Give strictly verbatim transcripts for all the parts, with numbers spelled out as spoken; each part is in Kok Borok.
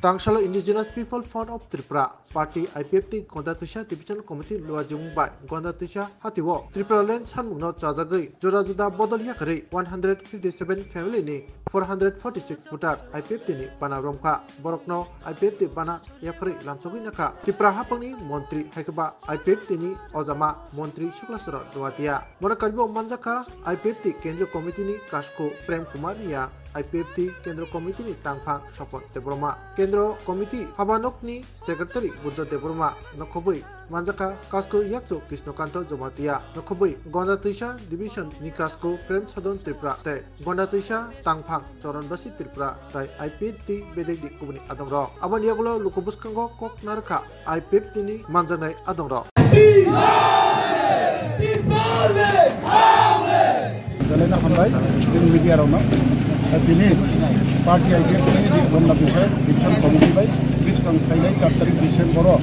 Tangsalo Indigenous People Front of Tripura Party, I P F T Gonda Twisa Division Committee luajwng bai Gonda Twisa hatio Tripura Land sanmungno chajagwi jora juda bodol yakarwi one hundred fifty seven family ni four hundred forty six voter I P F T ni bana romkha. Borokno I P F T bana yapharwi lamsogwi nakha. Tripura haphangni montri hai khe ba I P F T ni ojama montri Suklasoro Duatia. Bono karibo manjakha I P F T Kendriya Committee ni Kasko Prem Kumar Reang, I P F T Kendriya Committee ni tangphang Sopon Debbarma, Kendriya Committee habanokni Secretary Buddha Debbarma, nokhobwi manjakha Kasko Yakchu Krishnakanto Jamatia, nokhobwi Gonda Twisa Division ni Kasko Prem Sadon Tripura tei Gonda Twisa tangphang Choron Basi Tripura tei I P F T bedekni kubuni adongrok. Aboni yagulo luku bwskango kok narwkha I P F T ni manjaknai adongrok. Belai no hambai, tini media rok no. Tini party I P F T ni Gonda Twisa Division Committee bai bwskang phainai char tarik December o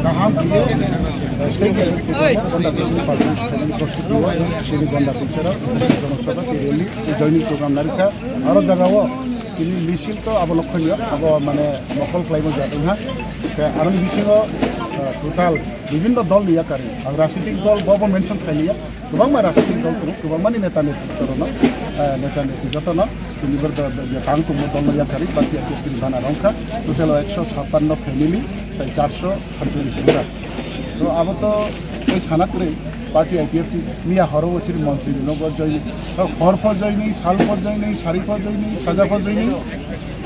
kaham khe, eh, state level program o Gonda Twisa ni party ni prostuti o tini Gonda Twisa rok jonosabha tei rally tei joining program narikha. Aro jaga o tini misil to abo lokhonyo, abo mane mokol khlaimo jatong ha. Tei aroni bisingo, eh, total bibhinno dol ni yakarwi, ang rajnitik dol bo bo mention khailiya, kwbangma rajnitik dol tongo, kwbangmani neta netrito rokno, eh, neta netrito no tini bo do, do, do, tang tongmo dol no yakarwi party I P F T ni bana rwngkha, total o ekso chhappanno family tei charso sancholish voter. To abo to tei sana kwrwi party I P F T miya horo o chini montri ni nogo join, hor pho join ni, sal pho join ni, sari pho join ni, saja pho join ni.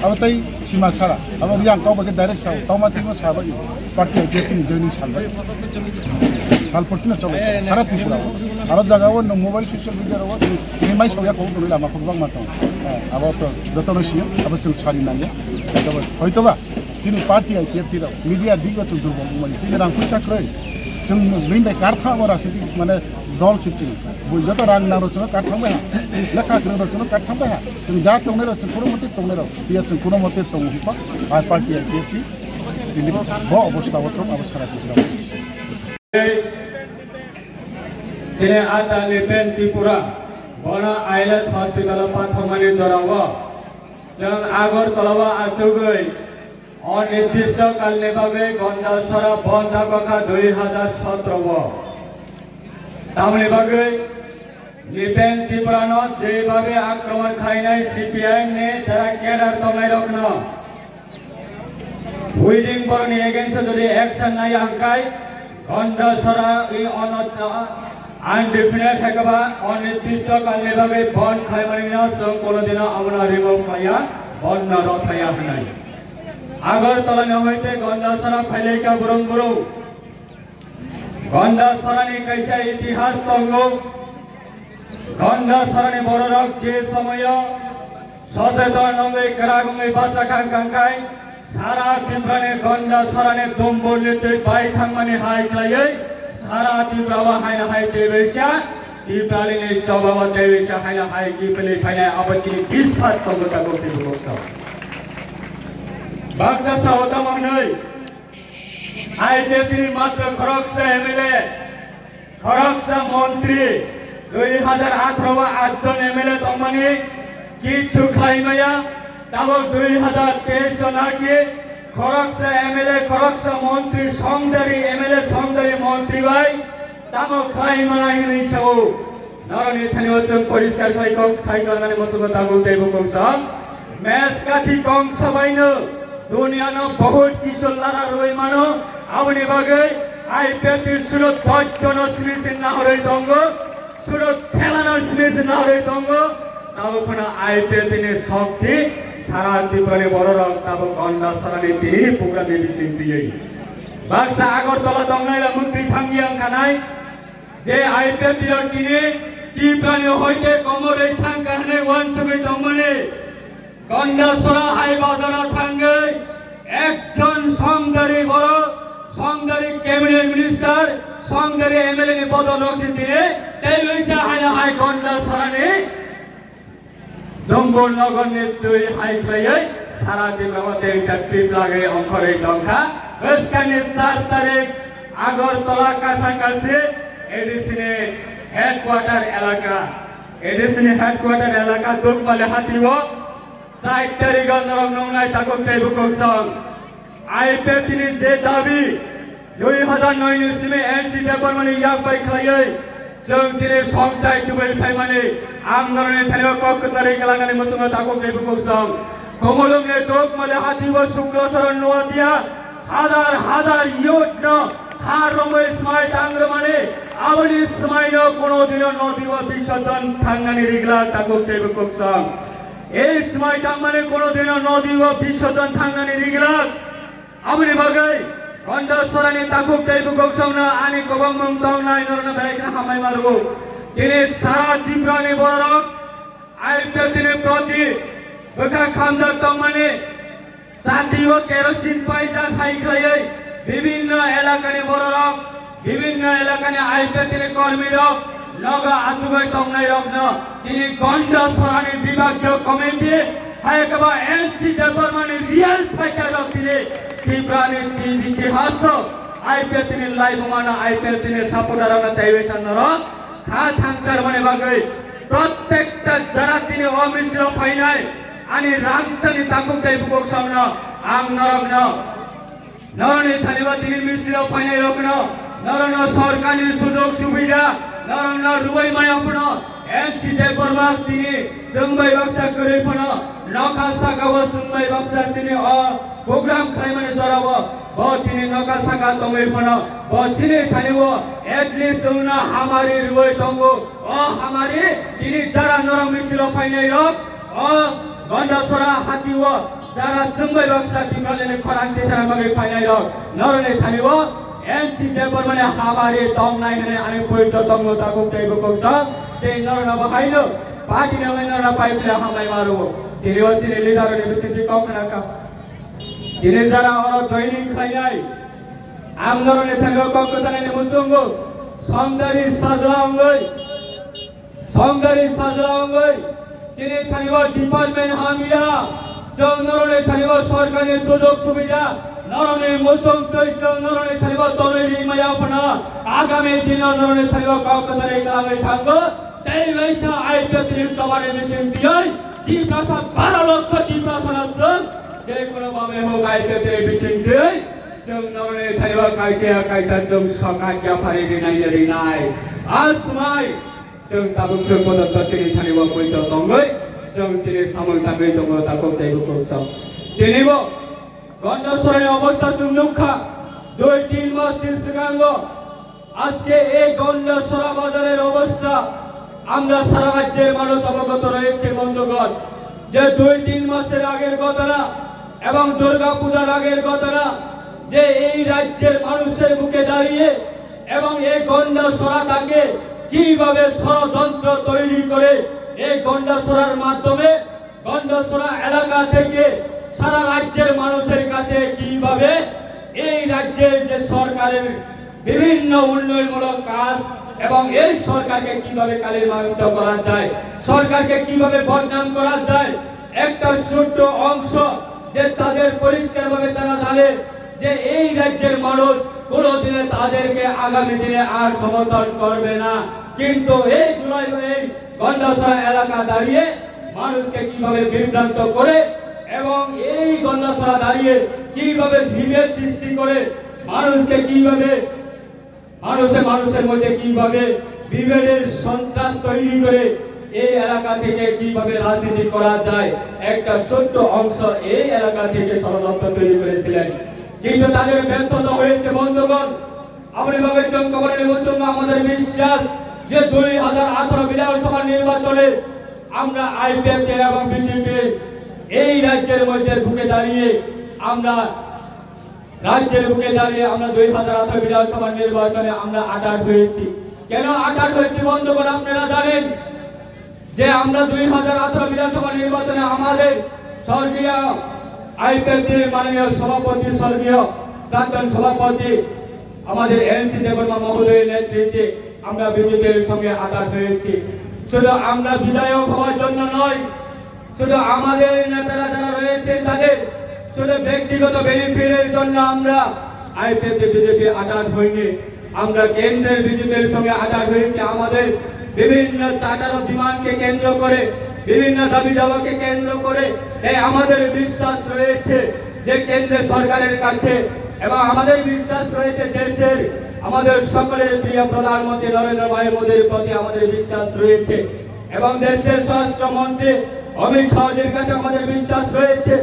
Abo tei sima sara. Abo yang kok bai direct sao. Toma timo sabai. Party I P F T ni joining salbai. Sal portino cholo. Sara Tripura. Aro jaga o no mobile social media ro ni mai soya ko dulu lama ko bang matong. Abo to joto no siyo. Abo chung sari nangya. Hoito ba chini party I P F T ro media digo chung jurbo mani. Chini rang puisa kroi. Chung bini bai kartha abo rajnitik mane dol si chini. Bui joto rang nang ro chung kartha bai ha. Lekha kroi ro chung kartha bai ha. Chwng ja tongnai rok, chwng kuno mote tongnai rok, phiya chwng kuno mote tongo hwnba, a party I P F T tini bo obostha o tong abo sara Tripura. Chini ata Nipen Tripura, bono I L S hospital o pathormani jora o chwng Agartala o achugwi onirdishto kalni bagwi Gonda Sora bondh kha dui hajar sotro o. Tamoni bagwi Nipen Tripura no jebhabe akromon khlainai C P I M ni jara cadre tongnai rok no, Wheeling borok ni against o jodi action nai hwnkhe Gonda Sora i onot undefinite hai khe ba onirdishto kalni bagwi bondh khlaimani no chwng kono dino abono remove khlaiya, bondh no rw khlaiya hwnwi. Agartala ni hoite Gonda Sora phailai kha burung burung. Gonda Sorani kaisa itihas tongo. Gonda Sorani bororok je somoyo socheton wngwi kwrak wngwi bacha kha hwnkhe sara Tiprani Gonda Sorani dumburni twi bai thangmani hai khlaiwi sara Tripura o haino hai teibaisa Tipralini chobao teibaisa haino hai kiphilwi phainai abo chini biswas tongo tabuk tei bukuk tongo. Baksa sao tamo hwnwi I P F T ni matro khoroksa M L A, khoroksa montri, dui hajar atharo o atjon M L A tongmani kichu khlai maya, tabok dui hajar teis o naki khoroksa M L A, khoroksa montri, songdari M L A, songdari montri bai tamo khlai maya hinwi sao. Norokni thani o chwng poriskar khai kok sai klangnani mochungo tabuk tei bukung song. Mes kathi kong sabaino duniano bahut kisu lara rwi mano. Aboni bagwi I P F T sudo dosh jono simi se nahorwi tongo, sudo thelano simi se nahorwi tongo. Tabuk phano I P F T ni shokti sara Tripurani bororok tabuk Gonda Sorani tini program ni bising tiywi. Baksa Agartala tongnai la mukti thangya wngkhanai. Je I P F T rok tini Tiprani hoite komorwi thangkha hwnwi uansugwi tongmani. Gonda Sora hai bazaro thangwi ekjon songdari borok, songdari cabinet minister, songdari M L A ni bodol rok si tini tei luisa haino hai Gonda Sorani Dumbur nogorni twi hai khlaiwi sara Tripura o teisa piplagwi ongkhorwi tongkha. Bwskangni char tarik Agartala kasang kasi A D C ni headquarter elaka, A D C ni headquarter elaka Dukmali hatio char tarik o norok nungnai takhuk tei bukhuk song I P F T ni je dabi, dui hazar noi ni simi N C Debbarma ni yak bai khlaiwi, chwng tini songchai tubui phaimani, ang norokni thani o kok kwcharwi kwlangani muchungo takhuk tei bukhuk song. Khumulwng ni Dukmali hati o Sukla Charan Noatia, hazar hazar youth no ha romwi swmai tangrwmani, aboni swmai no kono dino nodi o bisorjon thangnani riglak takhuk tei bukhuk song. Ei swmai tangmani kono dino nodi o bisorjon thangnani riglak. Aboni bagwi Gonda Sorani takhuk tei bukhuk songno ani kwbangmung tongnai norokno belai kheno hambai ma rwo. Tini sara Tripura ni bororok I P F T ni proti bwkha khamjak tongmani, chati o kerosene paijak hai khlaiwi bibinno elakani bororok, bibinno elakani I P F T ni kormirok, nogo achugwi tongnairokno tini Gonda Sorani bibakyo committee, hai khe ba N C Debbarmani real fighter rok tini Tripura ni tini ki haso I P F T ni laibumano, I P F T ni supporter rokno taiwi sannorok kha thangsa rwmani bagwi prottekta jara tini o misilo phainai ani rangchakni takhuk tei bukhuk songno ang norokno norokni thani o tini misilo phainai rokno, norokno sorkarni sujog subida, norokno rwui maya phano, M C Debbarma tini chwng bai baksa kwrwi phano, nokha saka o chwng bai baksa chini o program khlaimani jora o, bo tini nokha saka tongwi phano, bo chini thani o at least chwngno hamari rwui tongo. O hamari tini jara norok misilo phainai rok, o Gondasora hati o jara chwng bai baksa Bengali ni khorang tisana bagwi phainai rok, norokni thani o M C Debbarmani hamari tongnai hwnwi ani poito tongo takhuk tei bukhuk song, tei norokno bo haino party ni wngwi norokno pai phila hambai ma rwo. Tini o chini leader rokni bisingtwi kok khna kha. Tini jara oro joining khlainai, ang norokni thani o kok kwchanani muchungo, Songdari Sajla wngwi, Songdari Sajla wngwi, chini thani o department hamya, chwng norokni thani o sorkarni sujog subida, norokni muchung twi chwng norokni thani o tonwi ri maya phano, agami dino norokni thani o kok kwcharwi kwlangwi thango, tei waisa I P F T ni chobani bising tiyoi, Tiprasa baro lokho Tiprasa no chwng, je kono babe hok I P F T ni bising tiyoi, chwng norokni thani o kaisa kaisa chwng sokat yaphari rinai rinai. Asmai, Chwng tabuk chwng pojoto chini thani o poito tongwi, chwng tini samung tangwi tongo takhuk tei bukhuk song. Tini bo Gondasorani obostha chwng nukha, dui tin mas ni swkango, aske ei Gondasora bazarer obostha, আমরা সারা রাজ্যের মানুষ অবগত রয়েছে বন্ধুগণ, যে দুই তিন মাসের আগের ঘটনা এবং দুর্গা পূজার আগের ঘটনা, যে এই রাজ্যের মানুষের বুকে দাঁড়িয়ে এবং এই গন্ডাছড়াটাকে কিভাবে ষড়যন্ত্র তৈরি করে এই গন্ডাছড়ার মাধ্যমে গন্ডাছড়া এলাকা থেকে সারা রাজ্যের মানুষের কাছে কিভাবে এই রাজ্যের যে সরকারের বিভিন্ন উন্নয়নমূলক কাজ এবং এই সরকারকে কিভাবে কালিমালিপ্ত করা যায়, সরকারকে কিভাবে বদনাম করা যায়, একটা ছোট্ট অংশ যে তাদের পরিষ্কারভাবে তারা জানে যে এই রাজ্যের মানুষ কোনোদিনে তাদেরকে আগামী দিনে আর সমর্থন করবে না। কিন্তু এই জুলাই, এই গন্ডাছড়া এলাকা দাঁড়িয়ে মানুষকে কিভাবে বিভ্রান্ত করে এবং এই গন্ডাছড়া দাঁড়িয়ে কিভাবে বিভেদ সৃষ্টি করে মানুষকে কিভাবে মানুষে মানুষের মধ্যে কিভাবে বিভেদের সন্ত্রাস তৈরি করে এই এলাকা থেকে কিভাবে রাজনীতি করা যায়, একটা ছোট্ট অংশ এই এলাকা থেকে ষড়যন্ত্র তৈরি করেছিলেন। কিন্তু তাদের ব্যর্থতা হয়েছে বন্ধুগণ। Aboni bagwi chwng kwbangni muchungo, আমাদের বিশ্বাস যে দুই হাজার আঠারো বিধানসভা নির্বাচনে আমরা আইপিএফটি এবং বিজেপি এই রাজ্যের মধ্যে বুকে দাঁড়িয়ে আমরা রাজ্যের বুকে দাঁড়িয়ে আমরা দুই হাজার আঠারো বিধানসভা নির্বাচনে আমরা আটাট হয়েছি। কেন আটাট হয়েছি বন্ধুগণ, আপনারা জানেন যে আমরা দুই হাজার আঠারো বিধানসভা নির্বাচনে আমাদের স্বর্গীয় আইপিএফটির মাননীয় সভাপতি, স্বর্গীয় প্রাক্তন সভাপতি আমাদের এনসি দেববর্মা মহোদয়ের নেতৃত্বে আমরা বিজেপির সঙ্গে আটাট হয়েছি। শুধু আমরা বিধায়ক হওয়ার জন্য নয়, শুধু আমাদের নেতারা যারা রয়েছেন তাদের শুধু ব্যক্তিগত বেনিফিটের জন্য আমরা আইপিএফটি বিজেপি আটাট হইনি। আমরা কেন্দ্রের বিজেপির সঙ্গে আটাট হয়েছি। আমাদের বিভিন্ন চার্টার অফ ডিমান্ডকে কেন্দ্র করে, বিভিন্ন দাবি দাওয়াকে কেন্দ্র করে এই আমাদের বিশ্বাস রয়েছে যে কেন্দ্র সরকারের কাছে এবং আমাদের বিশ্বাস রয়েছে দেশের, আমাদের সকলের প্রিয় প্রধানমন্ত্রী নরেন্দ্র ভাই মোদীর প্রতি আমাদের বিশ্বাস রয়েছে এবং দেশের স্বরাষ্ট্রমন্ত্রী অমিত শাহজির কাছে আমাদের বিশ্বাস রয়েছে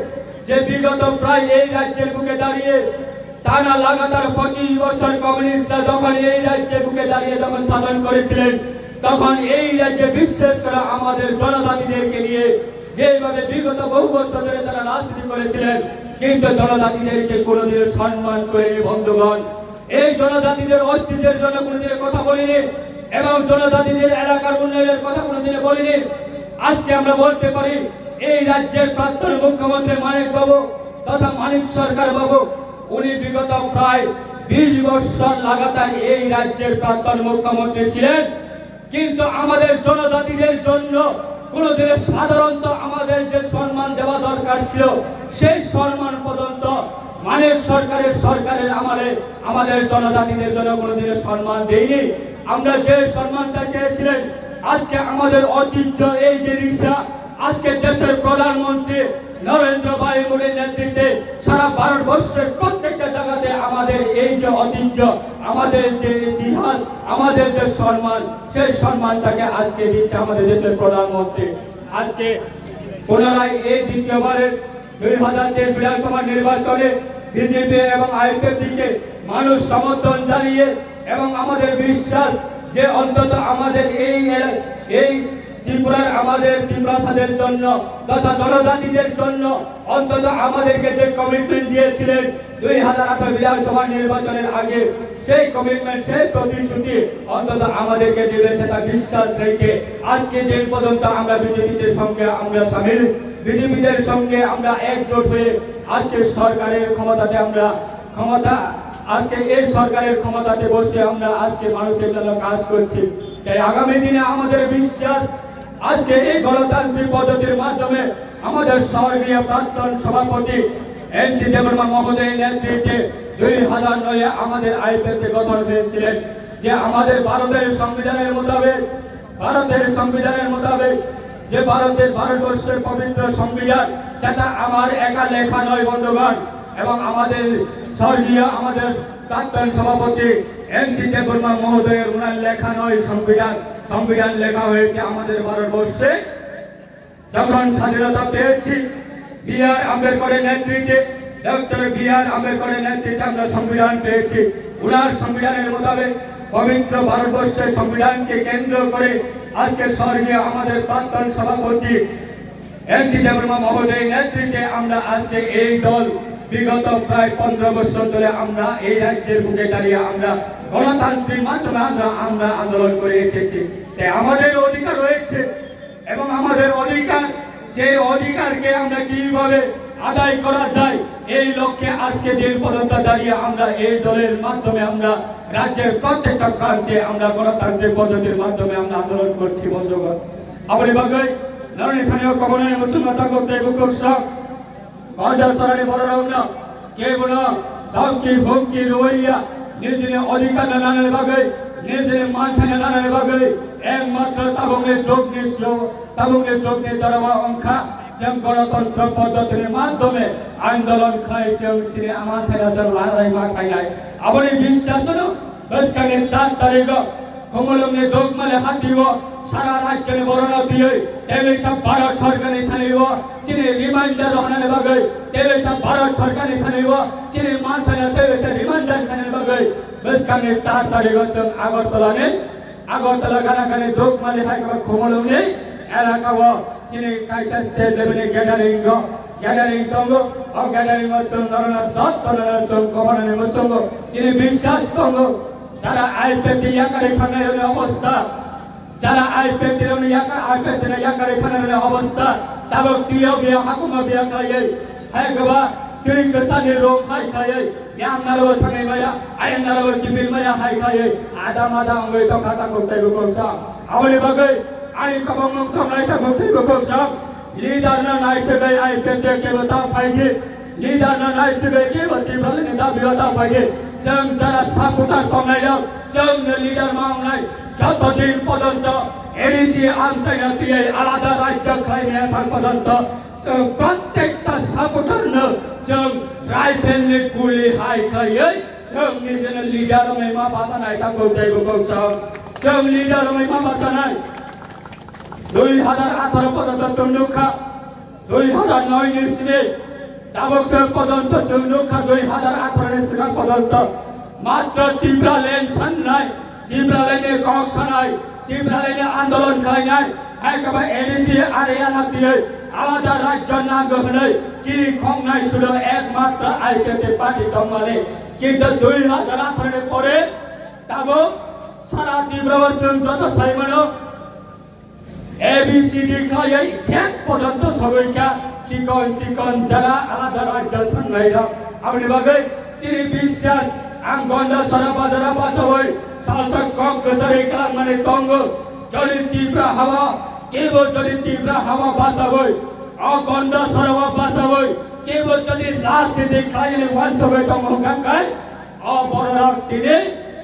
যে বিগত প্রায় এই রাজ্যের বুকে দাঁড়িয়ে টানা লাগাতার পঁচিশ বছর কমিউনিস্টরা যখন এই রাজ্যের বুকে দাঁড়িয়ে যখন শাসন করেছিলেন, তখন এই রাজ্যে বিশেষ করে আমাদের জনজাতিদেরকে নিয়ে যেভাবে বিগত বহু বছর ধরে তারা রাজনীতি করেছিলেন, কিন্তু জনজাতিদেরকে কোনোদিন সম্মান করেনি বন্ধুগণ। এই জনজাতিদের অস্তিত্বের জন্য কোনোদিন কথা বলিনি এবং জনজাতিদের এলাকার উন্নয়নের কথা কোনোদিন বলিনি। আজকে আমরা বলতে পারি, এই রাজ্যের প্রাক্তন মুখ্যমন্ত্রী মানিক বাবু তথা মানিক সরকার বাবু, উনি বিগত প্রায় বিশ বছর লাগাতার এই রাজ্যের প্রাক্তন মুখ্যমন্ত্রী ছিলেন, কিন্তু আমাদের জনজাতিদের জন্য কোনোদিনও সাধারণত আমাদের যে সম্মান দেওয়া দরকার ছিল, সেই সম্মান পর্যন্ত মানিক সরকারের, সরকারের আমলে আমাদের জনজাতিদের জন্য কোনোদিনও সম্মান দেয়নি। আমরা যে সম্মানটা চেয়েছিলেন, আজকে আমাদের ঐতিহ্য, এই যে রিসা, আজকে দেশের প্রধানমন্ত্রী নরেন্দ্র ভাই মোদীর নেতৃত্বে সারা ভারতবর্ষের প্রত্যেকটা জায়গাতে আমাদের এই যে ঐতিহ্য, আমাদের যে ইতিহাস, আমাদের যে সম্মান, সেই সম্মানটাকে আজকে দিচ্ছে আমাদের দেশের প্রধানমন্ত্রী। আজকে পুনরায় এই দ্বিতীয়বারের দুই হাজার তেইশ বিধানসভা নির্বাচনে বিজেপি এবং আইপিএফটিকে মানুষ সমর্থন জানিয়ে এবং আমাদের বিশ্বাস যে অন্তত আমাদের এই এলা-, এই ত্রিপুরার, আমাদের তিপ্রাসাদের জন্য তথা জনজাতিদের জন্য অন্তত আমাদেরকে যে কমিটমেন্ট দিয়েছিলেন দুই হাজার আঠারো বিধানসভা নির্বাচনের আগে, সেই কমিটমেন্ট, সেই প্রতিশ্রুতি অন্তত আমাদেরকে দেবে, সেটা বিশ্বাস রেখে আজকে দিন পর্যন্ত আমরা বিজেপিদের সঙ্গে আমরা সামিল, বিজেপিদের সঙ্গে আমরা একজোট হয়ে আজকে সরকারের ক্ষমতাতে আমরা ক্ষমতা, আজকে এই সরকারের ক্ষমতাতে বসে আমরা আজকে মানুষের জন্য কাজ করছি। তাই আগামী দিনে আমাদের বিশ্বাস, আজকে এই গণতান্ত্রিক পদ্ধতির মাধ্যমে আমাদের স্মরণীয় প্রাক্তন সভাপতি এনসি দেববর্মা মহোদয়ের নেতৃত্বে দুই হাজার নয়ে আমাদের আইপিএফটি গঠন হয়েছিলেন, যে আমাদের ভারতের সংবিধানের মোতাবেক, ভারতের সংবিধানের মোতাবেক যে ভারতের, ভারতবর্ষের পবিত্র সংবিধান, সেটা আমার একা লেখা নয় বন্ধুগণ, এবং আমাদের স্বর্গীয় আমাদের প্রাক্তন সভাপতি এনসি দেববর্মা মহোদয়ের ওনার লেখা নয় সংবিধান। সংবিধান লেখা হয়েছে আমাদের ভারতবর্ষে। যখন স্বাধীনতা পেয়েছি, বি আর আম্বেদকরের নেতৃত্বে, ডক্টর বি আর আম্বেদকরের নেতৃত্বে আমরা সংবিধান পেয়েছি। ওনার সংবিধানের মোতাবেক পবিত্র ভারতবর্ষের সংবিধানকে কেন্দ্র করে আজকে স্বর্গীয় আমাদের প্রাক্তন সভাপতি এনসি দেববর্মা মহোদয়ের নেতৃত্বে আমরা আজকে এই দল বিগত প্রায় পনেরো বছর ধরে আমরা এই রাজ্যের বুকে দাঁড়িয়ে আমরা গণতান্ত্রিক মাধ্যমে আমরা, আমরা আন্দোলন করে এসেছি। তাই আমাদের অধিকার রয়েছে এবং আমাদের অধিকার, সেই অধিকারকে আমরা কিভাবে আদায় করা যায়, এই লক্ষ্যে আজকে দিন পর্যন্ত দাঁড়িয়ে আমরা এই দলের মাধ্যমে আমরা রাজ্যের প্রত্যেকটা প্রান্তে আমরা গণতান্ত্রিক পদ্ধতির মাধ্যমে আমরা আন্দোলন করছি বন্ধুগণ। Aboni bagwi norokni thani o kobonani muchungma tangkuk tei bukhuk sok. Kondal sarani bororokno kebono dhamki humki rwya nijini odhikarno nanani bagwi, nijini manthaino nanani bagwi ekmatro tabukni jugni sio, tabukni jugni jorao wngkha chwng gonotontro poddotini madhyome andolon khai chwng chini amanthaino chwng laraima khainai. Aboni biswasno bwskangni char tarigo Khumulwngni Dukmali hatio sara rajyoni borokno twiwi teisa Bharat Sorkarni thani o chini reminder rwnani bagwi, teisa Bharat Sorkarni thani o chini manthaino teisa reminder khainani bagwi bwskangni char tarigo chwng Agartalani, Agartala gana gani Dukmali hai khe Khumulwngni elaka o chini kaisa state level ni gathering o, gathering tongo. O gathering o chwng norokno jotono chwng kobonani muchungo, chini biswas tongo. Jara I P F T yakarwi thangnai rokni obostha, jara I P F T rokni yaka-, I P F T no yakarwi thangnai rokni obostha, tabuk twiyo biya, hakuma biya khlaiwi, hai kwba twi kwchani room hai khlaiwi, yang narwo thangwi maya, ayang narwo kiphil maya hai khlaiwi, ada mada wngwi tongkha takhuk tei bukhuk sa. Aboni bagwi ani kwbangma tongnai takhuk tei bukhuk sa. Leader no naisugwi I P F T kebo ta phaidi. Leader no naisugwi kebo Tiprani dabi o ta phaidi. Chwng jara supporter tongnai rok, chwng no leader ma wngnai. Joto din pojonto A D C amchaino twiwi alada rajyo khlaimaya sak pojonto Chwng protekta supporter no chwng rifle ni guli hai khlaiwi chwng nijini leader wngwi ma bachanai ta kok tei bukok sa. Chwng leader wngwi ma bachanai. Dui hazar atharo porjonto chwng nukha, dui hazar noi ni simi tabok se porjonto chwng nukha, dui hazar atharo ni swkang porjonto matro Tipraland sannai, Tipraland ni kok sanai, Tipraland ni andolon khlainai, hai khe ba A D C area na tiyai alada rajyo nango hwnwi chini khongnai sudo ekmatro I P F T party tongmani. Kintu dui hazar atharo ni pore tabok sara Tripura o chwng joto sai mano, A B C D khlaiwi jek porjonto sogwi kha chikon chikon jara alada rajyo sannairok. Aboni bagwi chini biswas ang Gondasora bazaro bachawi salsa kok kwchari kwlangmani tongo. Jodi Tripura hawa, kebo jodi Tripura hawa bachawi, o Gondasora o bachawi, kebo jodi rajniti khlainani wansugwi tongo hwnkha khe, o bororok tini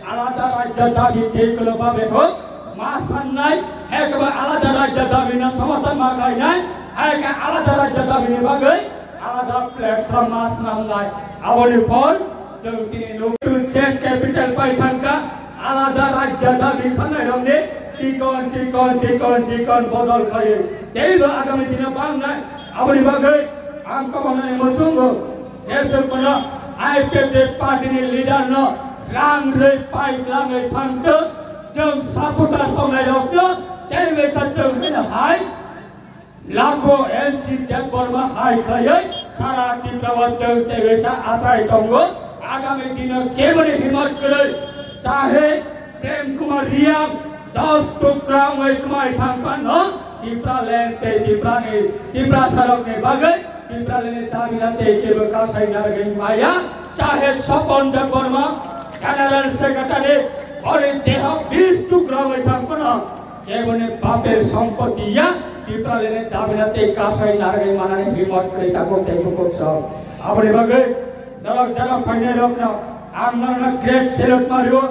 alada rajyo dabi je kono babe hok ma sannai, hai khe ba alada rajyo dabi no somorthon ma khlainai, hai khe alada rajyo dabi ni bagwi alada platform ma swnamnai. Aboni phor chwng tini nuk tu check capital pai thangkha, alada rajyo dabi sannairokni chikon chikon chikon chikon bodol khlaiwi teibo agami dino bangnai. Aboni bagwi ang kobornani muchungo Jeswk bono I P F T party ni leader no rang rwi pai langwi thangtwk, chwng supporter tongnai rokno tei waisa chwng hino hai lakho M C Debbarma hai khlaiwi sara Tripura o chwng tei waisa achai tongo. Agami dino keboni himmat kwrwi chahe Prem Kumar Reang dos tukra wngwi kwmai thang phano Tipraland tei Tiprani, Tiprasarokni bagwi Tipralandni dabi na tei kebo kasai narwgwi maya. Chahe Sopon Debbarma, General Secretary, ori deha bis tukra wngwi thang phano keboni baper sompoti ya Tipralandni dabi na tei kasai narwgwi manani himmat kwrwi tabuk tei bukuk sok. Aboni bagwi norok jara phainai rokno ang norokno great salute mario.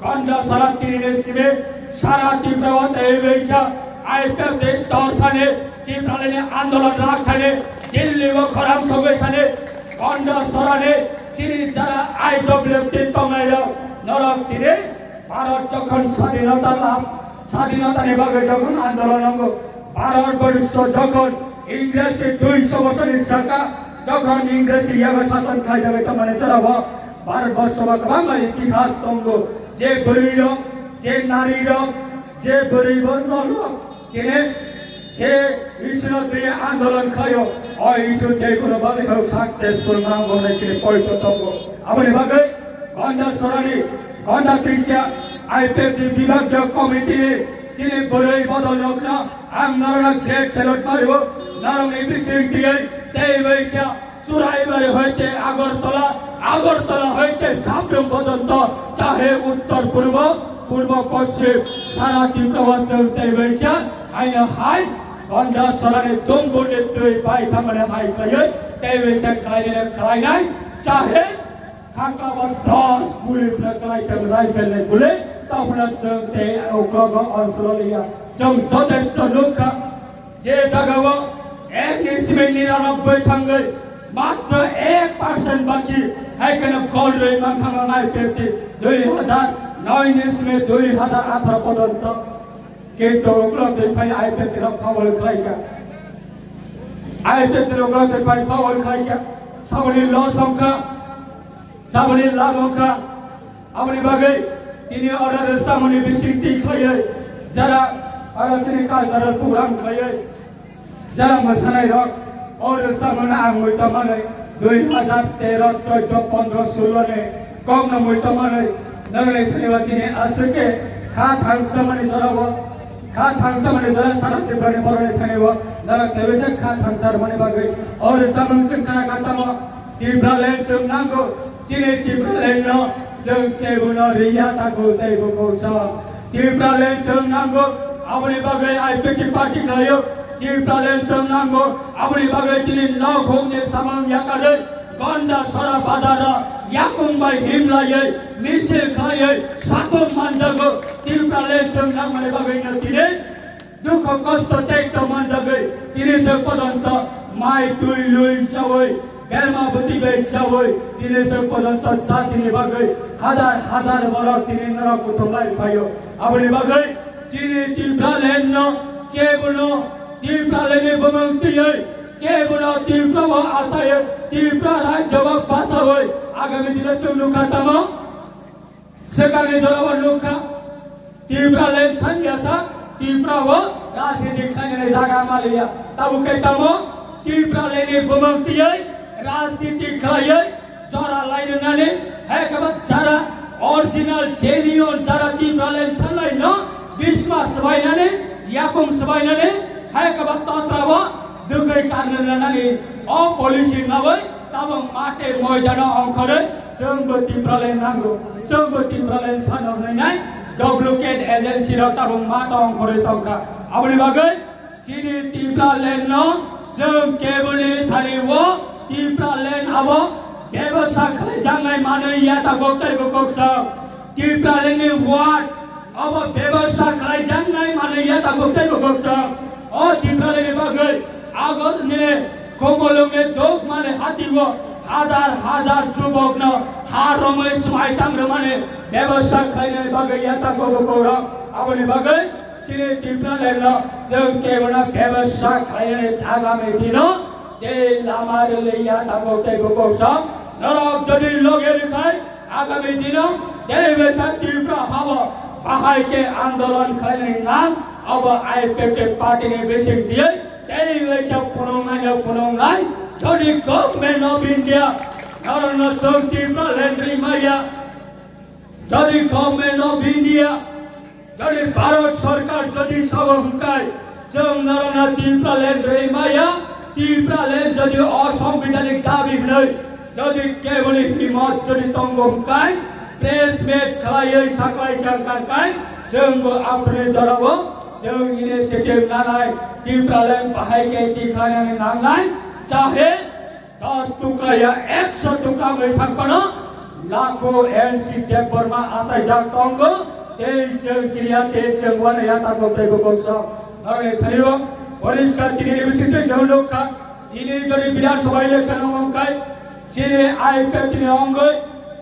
Gondasora tini ni simi sara Tripura o tei waisa I P F T dol thani Tipralandni andolon rak thani Delhi o khorang sogwi thani Gondasorani chini jara I W T tongnai rok norok tini Bharat jokhon sadhinota lab, sadhinota ni bagwi jokhon andolon wngo, Bharat borsho jokhon Ingres ni duiso bosor ni saka jokhon Ingres ni yago sason khlai jagwi tongmani jora o Bharat borsho o kwbangma itihas tongo. Je bwrwi rok, je nari rok, je bwrwi bo lolok, tini je issue no twi andolon khlaio, o issue je kono bagwi hok successful ma wngnai tini poito tongo. Aboni bagwi Gondasorani, Gonda Tripura I P F T bibhagyo committee ni chini bwrwi bodol rokno ang norokno great salute mario, norokni bising tiyai tei waisa Churaibari hoite Agartala, Agartala hoite Sabrum porjonto, chahe uttor purbo, purbo poschim, sara Tripura o chwng tei waisa, haino hai, Gondasorani dumbur ni twi pai thangmani hai khlaiwi, tei waisa khlainai khlainai, chahe khakabo dos guli phra khlai thang rifle ni guli, tabukno chwng tei uklogo oncholo liya. Chwng jotesto nukha. Je jagao ek ni simi niranobboi thangwi matro ek percent baki, hai kheno gol rwi mankha no nai pepti dui hazar noi ni simi dui hazar atharo porjonto. Kintu uklok twi phai I P F T rok foul khlaikha. I P F T rok uklok twi phai foul khlaikha. Saboni loss wngkha. Saboni lab wngkha. Aboni bagwi tini oro rwchapmungni bisingtwi khlaiwi jara oro chini cultural program khlaiwi jara mwsanairok o rwchapmungno ang muitu manwi dui hazar tero, chwddo, pondro, sullo ni kokno muitu manwi nangni thani o tini aswk khe kha thangsamani jorao, kha thangsamani jora sara Tripura ni borok ni thani o norok tebisa kha thangsa rwmani bagwi o rwchapmung chwng khna kha tamo. Tipraland chwng nango, chini Tipraland no chwng kebo no riya takhuk tei bukhuk sa. Tipraland chwng nango, aboni bagwi I P F T party khlaio. Tipraland chwng nango, aboni bagwi tini nok huk ni samung yakarwi Gondasora bazar o yakung bai himlaiwi misil khlaiwi satung manjago. Tipraland chwng nangmani bagwi no tini dukho kosto tei tongmanjagwi tini se porjonto Mai twi lui chawi, berma bwtwi bai chawi, tini se porjonto jatini bagwi hajar hajar borok tini norok kuthum lai phaio. Aboni bagwi chini Tipraland no kebono Tipraland ni bumung twiwi, kebono Tripura o achaiwi, Tripura rajyo o bachawi agami dino chwng nukha tamo. Swkangni jorao nukha, Tipraland sangyasa, Tripura o rajniti khlainani jaga maliya. Tabuk khe tamo Tipraland ni bumung twiwi rajniti khlaiwi jora lainani, hai khe ba jara original, genuine jara Tipraland sanlaino bisma swbainani, yakung swbainani, hai khe ba totra o dwkhwi karnanani o policy nawi tabuk mate moidano ongkhorwi chwngbo Tipraland nango, chwngbo Tipraland sanok nai nai duplicate agency rok tabuk mata ongkhorwi tongkha. Aboni bagwi chini Tipraland no chwng keboni thani o Tipraland abo bebasa khlaijaknai manwi yatakok tei bokoksa Tipraland ni ward abo bebasa khlaijaknai manwi yatakok tei bokoksa. O Tipraland ni bagwi agor ne Komolonge dok mane hati o hajar hajar jubok no ha romwi swmai tang rwmani bebasa khlainani bagwi yatakok bokok rok. Aboni bagwi chini Tipraland no chwng kebono bebasa khlainani agami dino tei lama rwliya tabuk tei bukuk song norok jodi loge rwkhai agami dino tei wngsa Tripura hao bahai khe andolon khlainani nang abo I P F T party ni bising diye tei wngsa phunuknai no phunuknai jodi Government of India norokno chwng Tipraland rwi maya. Jodi Government of India, jodi Bharat Sarkar jodi sabo hwnkhe, chwng norokno Tipraland rwi maya, Tipraland jodi o sangbidhanik dabi hwnwi, jodi keboni himot jodi tongo hwnkhe, press meet khlaiwi saklai kha hwnkhe, chwngbo aphuruni jorao chwng initiative nanai, Tipraland bahai khe tikhlainani nangnai, jahe dos tukra ya ekso tukra wngwi thang phano, lakho N C Debbarma achaijak tongo, tei chwng kiriya, tei chwng uanaiya tabuk tei bukuk song. Norokni thani o poriskar tini ni bisingtwi chwng nukha, tini jodi Bidhan Sabha election wngkha, chini I P F T ni wngwi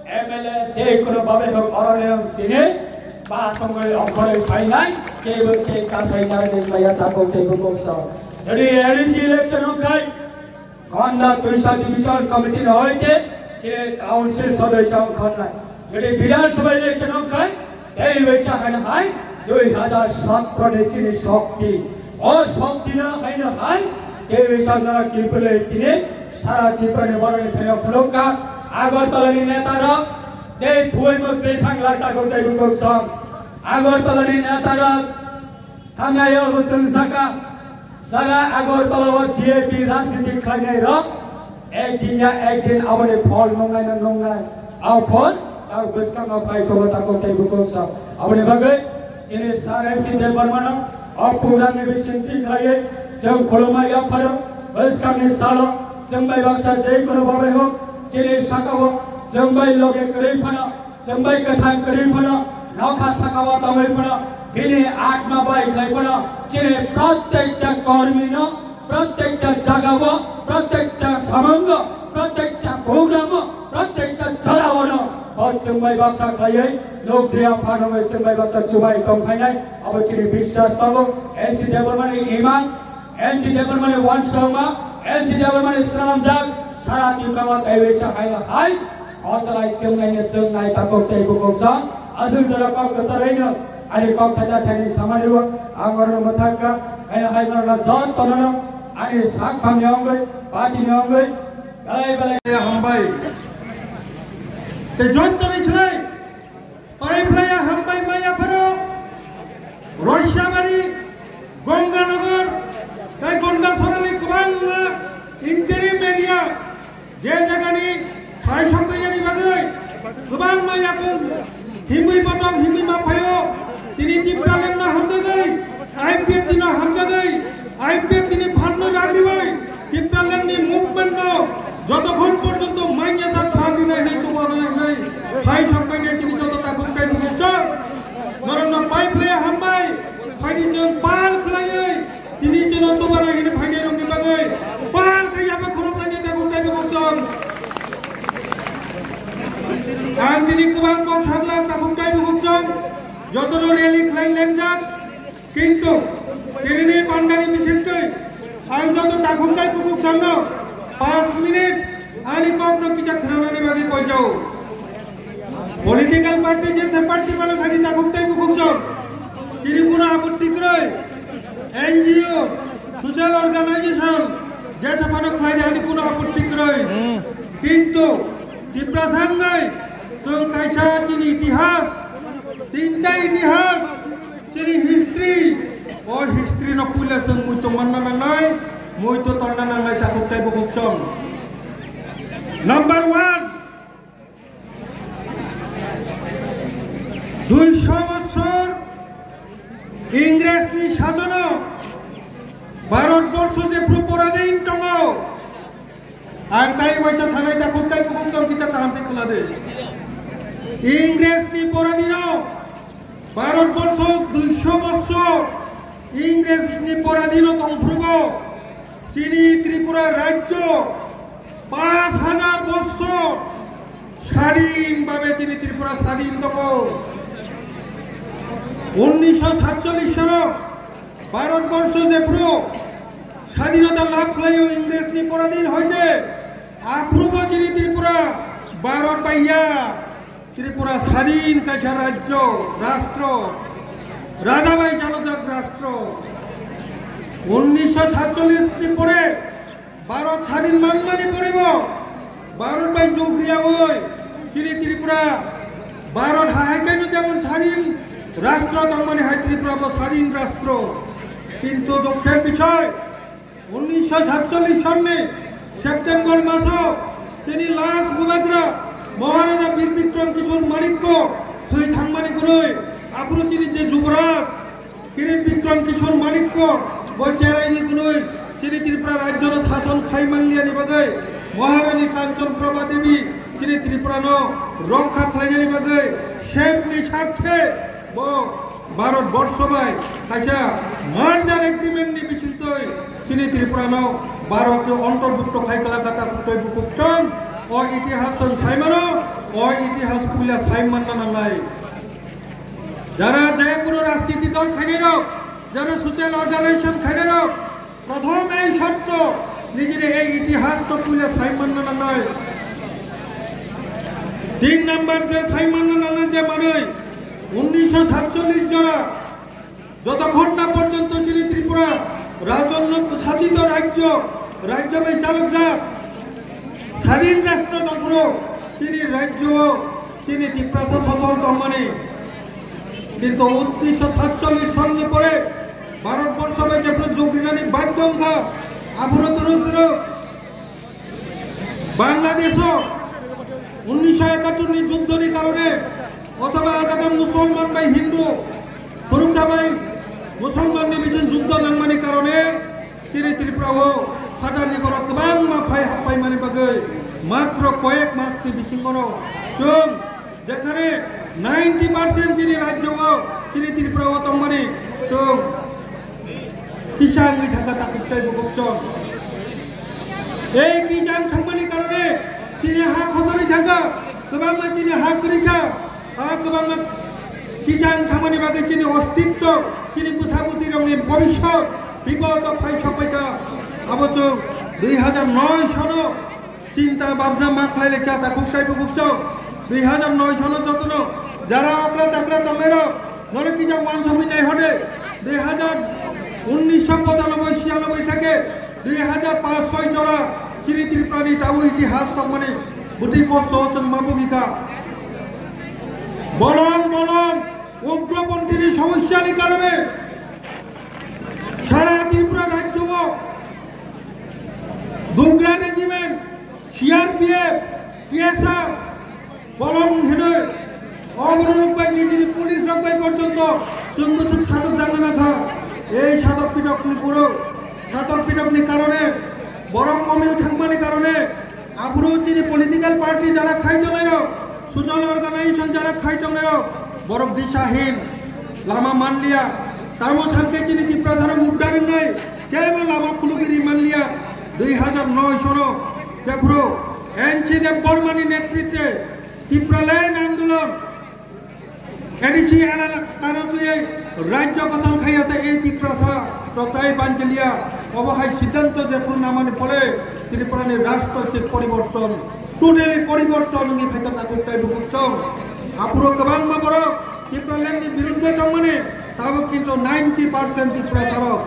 M L A je kono babe hok oroni tini ba songwi ongkhorwi phainai, teibo tei kasai narwgwi maya tabuk tei bukuk song. Jodi A D C election wngkha, Konda Twisa Division Committee ni hoite se council sodosyo wngkha nai. Jodi Bidhan Sabha election wngkha, tei wngsa haino hai dui hajar satro ni chini shokti. O shokti no haino hai tei wngsa nara kipele tini sara Tripura ni borok ni thani phunukha. Agartala ni neta rok tei thuwi mukti thangla takhuk tei bukuk song. Agartala ni neta rok Thangnai o bwswng saka, jara Agartala o V I P rajniti khlainai rok, ek din ya ek din aboni phol nungnai no nungnai. A phol tak bwskango phai tongo takhuk tei bukuk song. Aboni bagwi chini Sir M C Debbarma no o program ni bisingtwi khlaiwi chwng khulumma yapharo bwskangni salo chwng bai baksa je kono babai hok chini saka o chwng bai loge kwrwi phano Chwng bai kwthang kwrwi phano, nokha saka o tongwi phano, bini atma bai khlai phano, chini prottekta kormi no, prottekta jaga o, prottekta samung o, prottekta program o, prottekta jora o no, bo chwng bai baksa khlaiwi, nukjaya phano bai chwng bai baksa chubai tong phainai, abo chini biswas tongo, N C Debbarma ni imang, N C Debbarma ni uansukma, N C Debbarma ni swnamjak, sara Tripura o taiwi cha hai hai. O chwrai chwngnaino chwngnai takhuk tei bukuk song. Aswk jora kok kwcharwino ani kok thacha thaini samani o ang orno mwthangkha. Haino hai norokno jotono ani sak phamni wngwi, party ni wngwi belai belai hambai. Tei jotono chwrai. Paiphlaiya hambai maya pharo, Roisabari, Gonganagar, tei Gondasorani kwbangma interim area, je jagani phai sokbainani bagwi kwbangma yakung himwi botok himwi ma phaio, tini Tipraland no hamjagwi, I P F T no hamjagwi, I P F T ni phanno ragwi bai, Tipraland ni movement no jotokhon porjonto manya sak phagwi nai hinwi chuba nai hinwi phai sokbainai tini joto takhuk tei bukuk chwng. Norokno paiphlaiya hambai, phaini chwng pal khlaiwi, tini chwngno chuba nai hinwi phainai rokni bagwi pal Ang tini kwbang kok sakla takhuk tei bukhuk song jotono rally khlai lengjak, kintu tinini pandani bisingtwi ang joto takhuk tei bukhuk songno panch minute ani kokno kisa khwnanani bagwi koijao. Political party jesa party mano khadi takhuk tei bukhuk song, chini kuno apotti kwrwi, N G O, social organization jesa mano khlai ani kuno apotti kwrwi, kintu Tiprasa wngwi chwng kaisa chini itihas, tinta itihas, chini history, o history no puila chwng muitu manna nangnai, muitu tonna nangnai takhuk tei bukhuk song. Number one, duisho bochor Ingresni sasono Bharat borsho jephru poradin tongo, ang tai waisa sanai takhuk tei bukhuk song kisa kaham khe khwna di. Ingresni poradino Bharat borsho duisho borsho Ingresni poradino tongphrubo chini Tripura rajyo panch hajar borsho sadin babe chini Tripura sadin tongo. Unnisho satchollish sono Bharat borsho jephru sadinota labh khlaio Ingresni poradin hoite, aphrubo chini Tripura Bharat baiya, Tripura sadin kaisa rajyo, rastro, raja bai chalojak rastro. Unnisho satchollish ni pore Bharat sadin manmani porebo Bharat bai jugriyawi chini Tripura Bharat hahai kaino jemon sadin rastro tongmani hai Tripura bo sadin rastro. Kintu dukher bishoy, unnisho satchollish sonni September maso chini last bubagra Maharaja Bir Bikram Kishore Manikko thwi thangmani gwnwi aphuru chini je Jubraj Kirit Bikram Kishore Manikko bo cheraini gwnwi chini Tripura rajyono sason khai manliyani bagwi Maharani Kanchan Prabha Devi chini Tripurano rokha khlainani bagwi sepni sarthe bo Bharat borsho bai kaisa merger agreement ni bisingtwi chini Tripurano Bharat ni ontorbhukto khai kala kata kuktoi bukuktong o itihas chwng saimano, o itihas puila saimanna nangnai. Jara je kuno rajniti dol khainai rok, jara social organization khainai rok, prothom ei shorto nijini ei itihas to puila saimanna nangnai. Tin number je saimanna nangnai je manwi unnisho satchollish jora jotokhon na porjonto chini Tripura rajonno sachito rajyo, rajyo bai chalokjak sadin rastro tongphuru chini rajyo chini Tiprasa sosol tongmani. Kintu unnisho satchollish sonni pore Bharat borsho bai jephru jugrinani badhyo wngkha, aphuru turuk turuk Bangladesho unnisho ekattor ni juddhoni karone othoba ajata Musolman bai Hindu, khoroksa bai Musolman ni bising juddho nangmani karone chini Tripura o phatar ni borok kwbangma phai happai mani bagwi matro koyek mas ni bisingo no chwng Jekhane ninety percent chini rajyo o, chini Tripura o tongmani chwng kisa wngwi thangkha takhuk tei bukhuk chwng. Ei kisa wng thangmani karone chini ha khosori thangkha, kwbangma chini ha kwrwi kha, ha kwbangma kisa wng thangmani bagwi chini ostitto, chini bwsa bwtwi rokni bobishyot bipod o phai sokpai kha. Abo chwng dui hajar noi sono Chinta bhabna ma khlai lekha takhuk sai bukhuk chwng. Dui hajar noi sono jotono jara okra chakra tongnairok nono kisa uansugwi nai hode. Dui hajar unnish pochanoboi chiyanoboi theke dui hajar panch soi jora chini Tripurani tabuk itihas tongmani bwtwi kosto chwng ma bugikha. Bolong bolong ugroponthini somosyani karone Sara Tripura rajyo o Dogra regiment, C R P F, T S R, bolong hinwi oborok bai nijini police rok bai porjonto chwng bwswk satok jangna nakha. Ei satok pitok ni buro, satok pitok ni karone, borok komio thangmani karone, Aphuru chini political party jara khai tongnai rok, social organization jara khai tongnai rok, borok disahin, lama manliya. Tamo sangke chini Tiprasa rok uddar wngnai, kebo lama phulugwi ri manliya. Dui hajar noi sono, jephuru N C Debbarma ni netritwe, Tipraland andolon, A D C elaka karo twi rajyo gothon khaiya se ei Tiprasa rok tai banchiliya, obo hai siddhanto jephuru namani phole Tripurani rajnoitik poriborton, totally poriborton wngwi phaikha takhuk tai bukhuk chong. Aphuru kwbangma borok Tipralandni birudde tongmani, tabuk kintu ninety percent Tiprasa rok.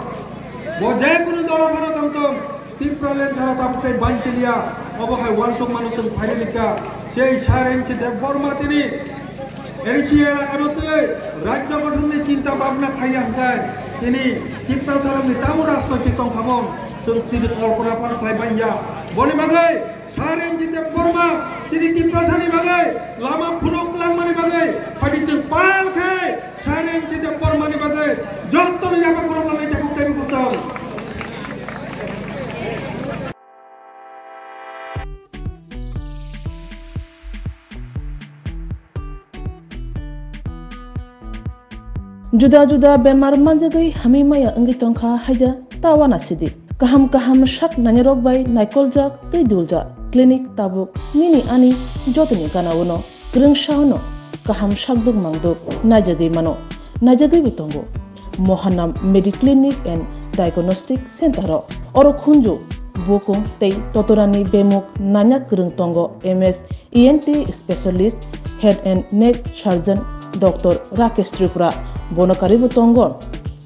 Bo je kunu dolo phano tongtong, Tipraland sara tabuk tai banchiliya, obo hai uansuk mano chwng phairikha. Sei Sir N C Debbarma tini A D C elakano twi rajyo gothonni chinta bhabna khaiya hwnkhe tini Tiprasarokni tamo rajnoitik tongkhamung chwng tini kolpona phano khlai manya. Boni bagwi Sir N C Debbarma chini Tiprasani bagwi lama phunuk langmani bagwi phaidi chwng pal khe Sir N C Debbarmani bagwi jotono yapha khoroknani takhuk taibo kuchung. Juda juda bemar manjagwi hamwi maya wngwi tongkha haida ta uanasidi. Kaham kaham sak nainarok bai naikoljak tei duljak clinic tabuk nini ani jotoni gana-o no. Kwrwngsa-o no kaham sakduk mangduk naijagwi mano, naijagwibo tongo. Mohanam Mediclinic and Diagnostic Center-o oro khunju, bukung tei totorani bemuk nanya kwrwng tongo M S E N T specialist, head and neck surgeon Doctor Rakesh Tripura, bono karwibo tongo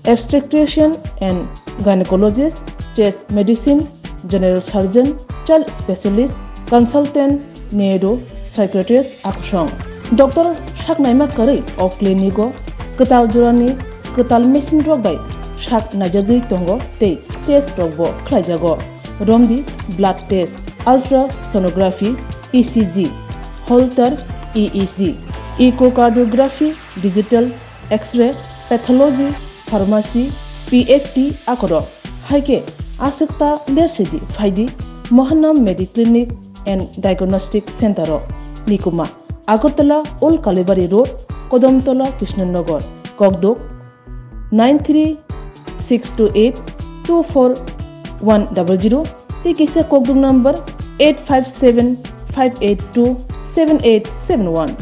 obstetrician and gynecologist, chest medicine, general surgeon, child specialist, consultant, neuro psychiatrist akusong. Doctor saknaima kwrwi o clinic-o kwtal jorani kwtal machine rok bai sak naijagwi tongo tei test rokbo khlaijago. Romdi blood test, ultrasonography, E C G, Holter E E G, echocardiography, digital X-ray, pathology, pharmacy, P H D akorok. Hai khe aswk ta lersidi phaidi Mohanam Mediclinic and Diagnostic Center-o. Nikuma, Agartala Old Kalibari Road, Kodamtola, Krishnanagar, Kokduk, nine three six two eight two four one double zero, tei kisa kokduk number eight five seven five eight two seven eight seven one.